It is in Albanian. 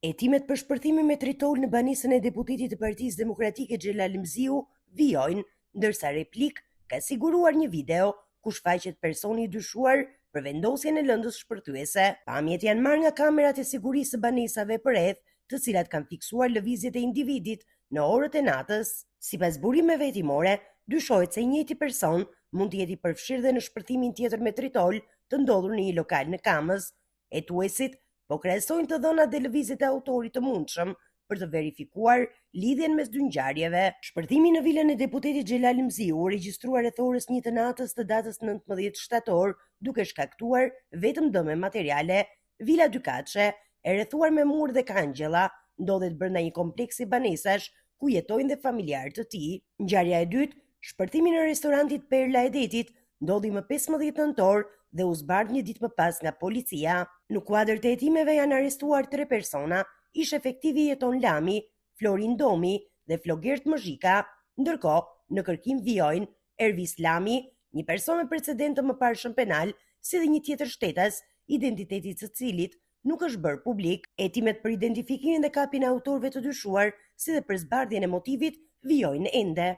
Hetimet për shpërthimin me tritol në banesën e deputetit të Partisë Demokratike Xhelal Mziu vijojnë, ndërsa Replik ka siguruar një video ku shfaqet personi i dyshuar për vendosjen e lëndës shpërthyese. Pamjet janë marrë nga kamerat e sigurisë së banesave përreth, të cilat kanë fiksuar lëvizjet e individit në orët e natës. Sipas burimeve hetimore, dyshohet se i njëjti person mund të jetë i përfshirë dhe në shpërthimin tjetër me tritol të ndodhur në një lokal në Kamëz. Hetuesit po krahasojnë të dhënat dhe lëvizjet e autorit të mundshëm për të verifikuar lidhjen mes dy ngjarjeve. Shpërthimi në vilën e deputetit Xhelal Mziu u regjistrua rreth orës 1 të natës të datës 19 shtator, duke shkaktuar vetëm dëme materiale. Vila dykatëshe, e rrethuar me mur dhe kangjella, ndodhet brenda një kompleksi banesash ku jetojnë dhe familjarë të tij. Ngjarja e dytë, shpërthimi në restorantin Perla e Detit, ndodhi më 15 nëntor dhe u zbardh një ditë më pas nga policia. Në kuadër të hetimeve janë arrestuar tre persona, ish efektivi Jeton Lami, Florin Domi dhe Flogert Mëzhika. Ndërkohë, në kërkim vijojnë Ervis Lami, një person me precedent të mëparshëm penal, si dhe një tjetër shtetas, identiteti i të cilit nuk është bërë publik. Hetimet për identifikimin dhe kapjen e autorëve të dyshuar, si dhe për zbardhjen e motivit, vijojnë ende.